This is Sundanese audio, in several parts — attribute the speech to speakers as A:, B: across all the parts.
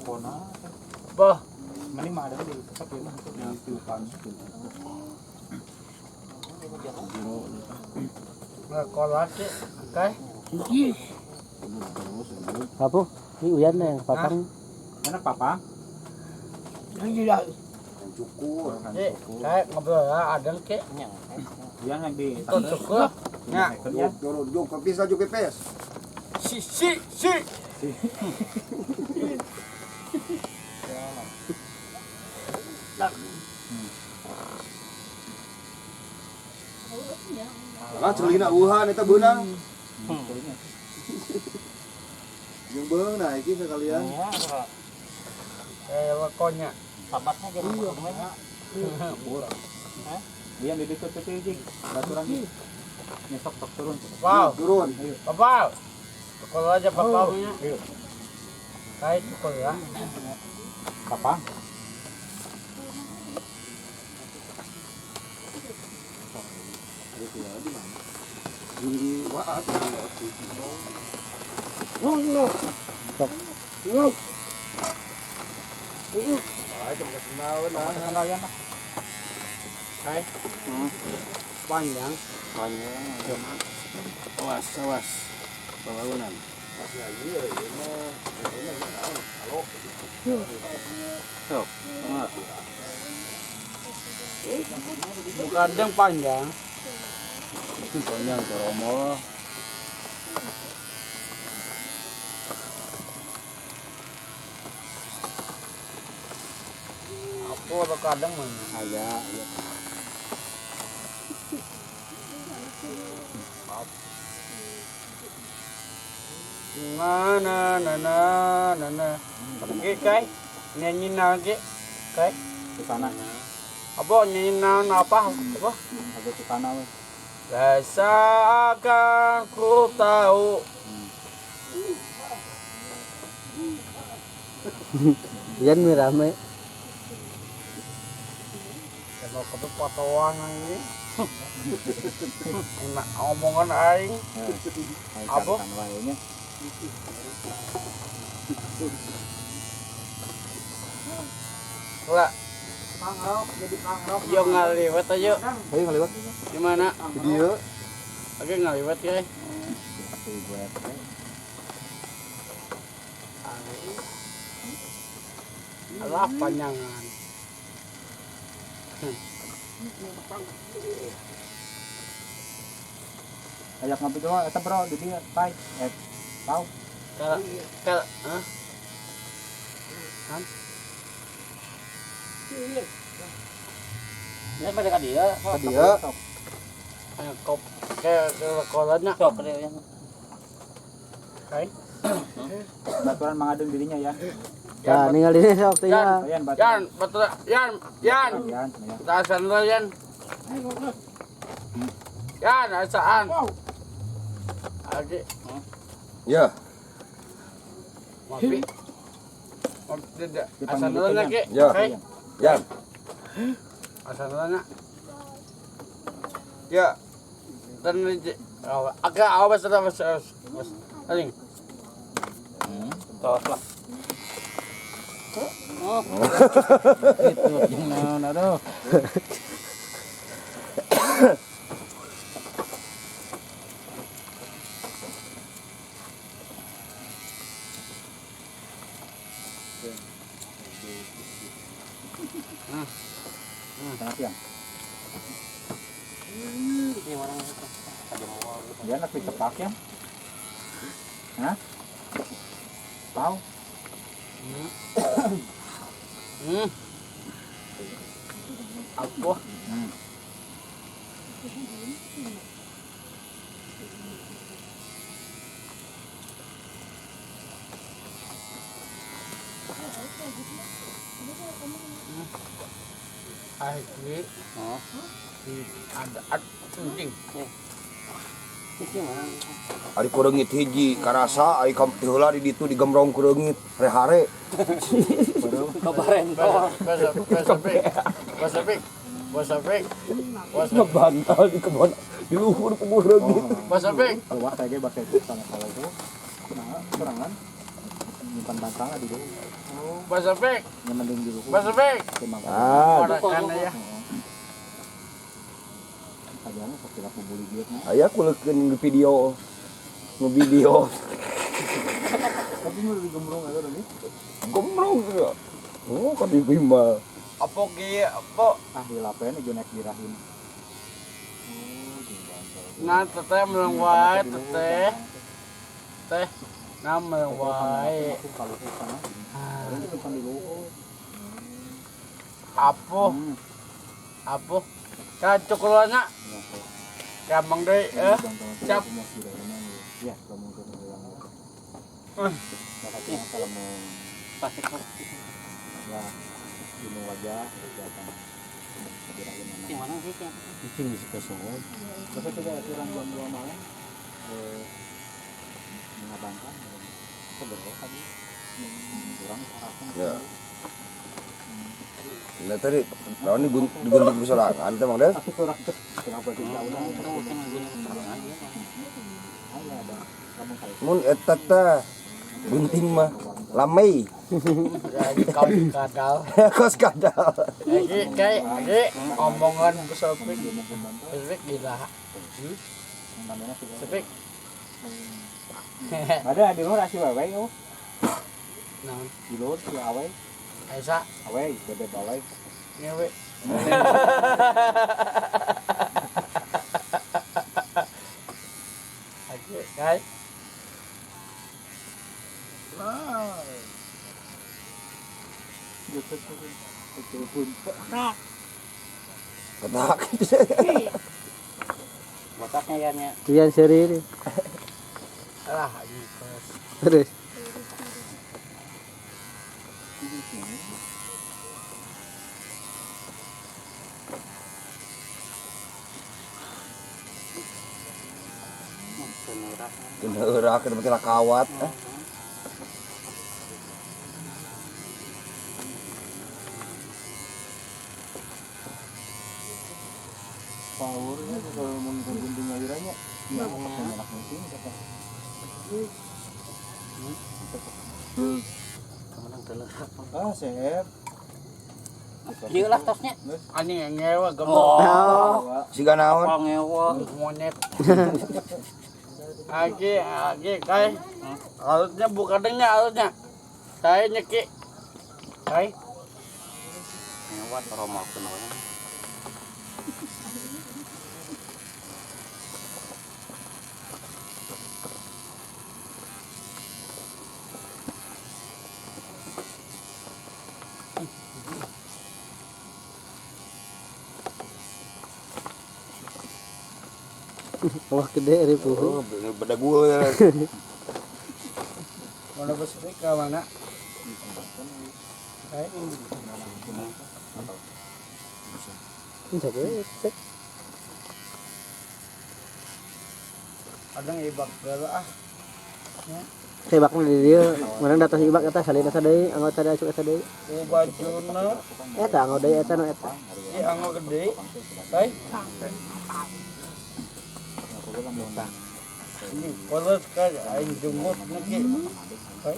A: Pona.
B: Bah,
A: Mending mah ada di tetep ya mah di tiupan.
B: Ngekolat sih, oke.
C: Apa? Ini Uyan yang papang.
A: Mana papa?
B: Ini tidak.
D: Cukur.
B: Cik, kayak ngobrol ya, ada kek.
A: Uyan yang di
B: Itu cukur. Ya.
A: Ya.
D: Turun, juk kepis lah, juk kepis.
B: Si si si.
D: Lah celina uhan eta beunang. Jeung beung nah iki sekalian.
B: Eh, lekonya.
C: Sabatnya jadi iya.
A: Uyan di ditu tuh jing. Baturan di. Nyesok tok turun.
B: Wow,
D: Turun.
B: Bapak. Cukur aja bapaknya. Kayak cukur ya.
A: Papa.
D: Di waat.
B: Kayak panjang.
E: Awas, awas. Pembangunan. Sok.
B: Bukan yang panjang.
E: Panjang Romo.
B: Aku kadang mana?
E: Aya, aya.
B: Na na na na na na. Oke, kai. Nyanyi lagi. Kai.
A: Ke sana.
B: Apa nyanyi apa? Apa?
A: Agak ke sana weh.
B: Rasa akan ku tahu.
C: Uyan mi rame.
B: Kalau ke potongan ini. Enak omongan aing. Apa?
A: Wae nya.
B: Lah,
A: Pangrok jadi pangrok.
B: yo ngaliwat aja.
D: Ayo ngaliwat.
B: Gimana?
D: Di dieu.
B: Oke ngaliwat ya. Alah panjangan.
A: Ayak ngopi dulu eta bro di dieu pai. Tahu.
B: Kalau kalau hah? Kan?
C: Ini pada ka dia.
D: Ka dieu.
B: Ayo kop ke kolotnya.
C: Sok dia Uyan.
B: Kai.
A: Baturan mangadeng dirinya ya.
C: Ya, ninggal ini sok teh ya.
A: Yan baturan.
B: Yan, betul. Yan, Yan.
A: Yan, ya.
B: Kita asan dulu, Yan. Yan, asaan. Adik,
D: Ya.
B: ngopi. Ngopi tidak. Asan dulu lagi.
D: Ya.
B: Kai.
D: Yan.
B: Asan dulu nak. Ya. Dan agak awas awas awas. Awas. Aling.
C: Tos lah.
E: Itu jeung naon aduh.
A: Sangat yang. Dia nak ditepak ya? Hah? Tahu?
B: Apa? Akhirnya, oh, ada anjing.
D: Ari kureungit hiji karasa ari ka heula di ditu digemrong kureungit rehare.
C: Kabarentol.
B: Pasifik, Pasifik, Pasifik,
D: Ngebantal di kebon di luhur kureungit.
B: Pasifik.
A: Keluar saya bahasa itu sama kalau itu. Nah, kurangan. Nyimpan bantal di luhur.
B: Pasifik.
A: Nya mending di luhur.
B: Pasifik.
D: Ah,
B: ya.
D: Aya kuleukeun video. Ngevideo.
A: Tapi mau lebih gembrong atau lebih?
D: Gembrong juga. Oh, kan dibimba.
B: Apa ki apa?
A: Ah, dilapen aja naik dirahim.
B: Nah, teteh meleng wae teteh. Teh, nah meleng wae. Apa? Apa? Kan cukulana. Gampang deui eh. Siap.
A: Ya, kalau mau
C: Pasti kok.
A: Ya, di wajah datang.
C: Di mana sih?
E: Itu mesti kosong.
A: Terus itu aturan jam 2 malam mengabangkan sebenarnya tadi kurang sarapan.
D: Ya. Nah tadi lawan digunting kesorangan teh Mang Des.
A: Kenapa tidak udah?
D: Mun eta teh gunting mah lamei.
B: Kau kadal.
D: Kos kadal.
B: Iki kayak iki omongan Sopik. Sopik gila. Sopik.
A: Ada di luar si Awei oh.
B: Naon?
A: Di luar si Awei.
B: Aisyah.
A: Awei, bebek Awei.
B: Ngewe. Oke, guys.
D: Ketak.
C: Botaknya ya nya. Ian seri ini.
B: Lah, ini
C: terus.
D: Kena kena pakai kawat.
A: Powernya kalau mau gunting alirannya, ya pakai merah gunting kata. Ah, sep.
C: Ieu lah tosnya.
B: Ani ngewa gemuk.
C: Oh.
D: Siga naon?
C: Ngewa.
B: Monyet. Aki, aki, kai. Alatnya bukan dengnya alatnya. Saya nyeki. Kai.
C: Ngewa trauma kunaon. Wah gede ribu.
D: Oh, beda gua.
B: Mana Pasifik ke mana? Hai. Ada ngibak gala ah.
C: Ibakna di dieu, mana datang ibak eta salin eta deui, anggota deui acuk eta deui.
B: Oh bajuna.
C: Eta anggo deui eta nu eta.
B: Ieu anggo gede. Hai. Ini polos kan aing jumut niki. Hai.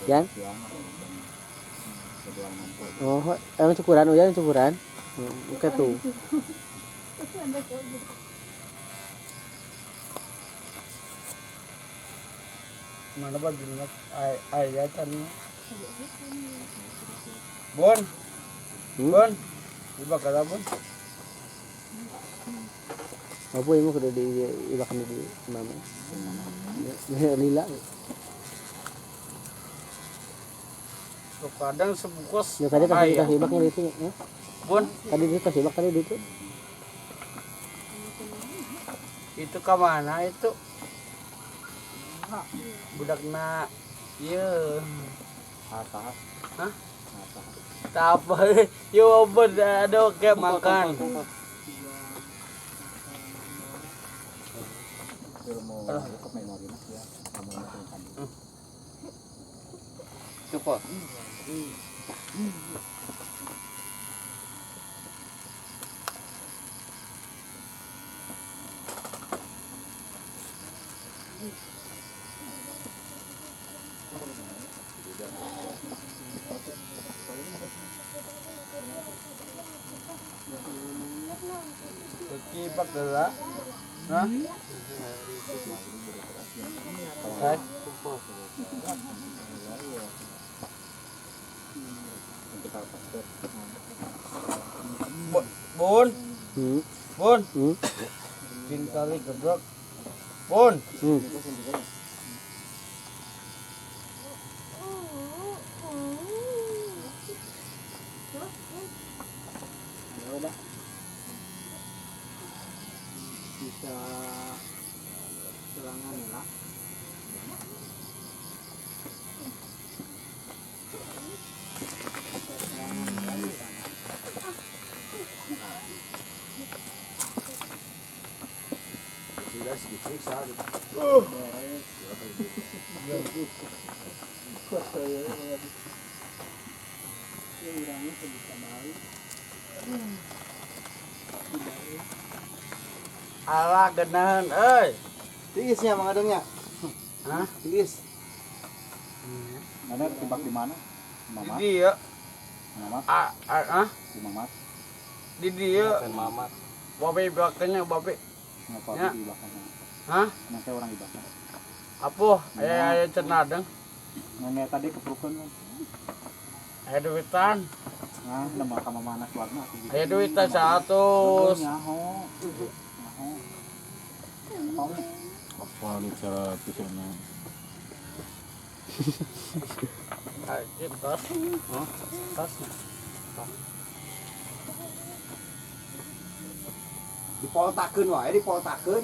C: Yan? Oh, emang cukuran uyan cukuran. Oke tuh.
B: Mana bajunya ayatan. Bon. Bon. Iba kada bon.
C: Apa ini kudu di ibakan di mama. Lila.
B: Kadang sebungkus.
C: Ya tadi kasih ibak itu ya.
B: Bon.
C: Tadi itu kasih ibak tadi itu.
B: Itu ke mana itu? Budakna ieu.
A: Hah?
B: Hah? Tak apa. Yo obat ada oke makan.
E: Ilmu cukup memori mah ya. Kamu makin tadi.
B: Cukup. Kibak dah. Hah? Hai. Bun. Bun. Cintali gebrok. Bun.
C: Bisa serangan lah.
B: Ala genahan euy.
A: Tiisnya Mang Adengnya.
B: Hah?
A: Tiis.
E: Mana tebak di mana?
B: Di dieu.
E: Mamat.
B: Ah,
E: Di Mamat.
B: Di dieu.
E: Mamat.
B: Babe belakangnya babe.
E: Ngapa
B: Ya.
E: di belakangnya?
B: Hah?
E: Nanti orang di belakang.
B: Apa? Aya aya cenadeng.
E: Nanya tadi keperukan kan.
B: Aya duitan.
E: Nah, nama kamu mana keluarga aku gitu.
B: Aya duitan 100.
E: Nyaho. Nyaho.
A: Apa lu cara pisaunya?
B: Ayo tas. Hah? Tas.
D: Dipoltakeun wae, dipoltakeun.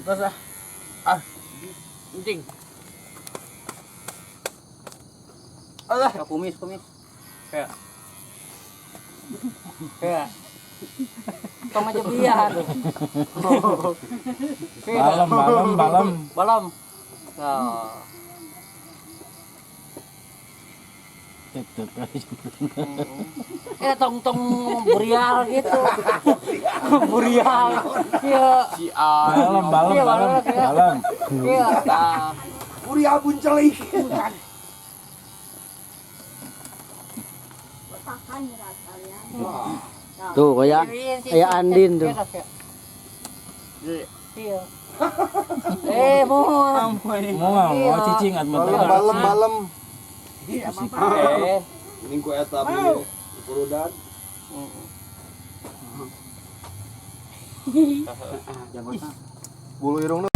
B: Tas ah. Ah. Anjing. Alah,
C: Kumis, kumis. Kayak. Kayak. Tong aja biar.
A: Balem, balem, balem.
C: Balem. Nah.
A: Tetep aja.
C: Tong tong burial gitu. Burial. Iya.
B: Si A.
A: Balem, balem,
C: Iya,
A: balem,
C: balem.
A: balem.
C: Iya. Nah.
D: Uriah buncelik.
C: Tuh kayak kayak Andin tuh. Iya. Mau.
A: Mau cicing atau
D: Balem, balem, balem.
C: Eh.
D: Ini ku eta beli kurudan.
E: Janggutna.
D: Bulu irungna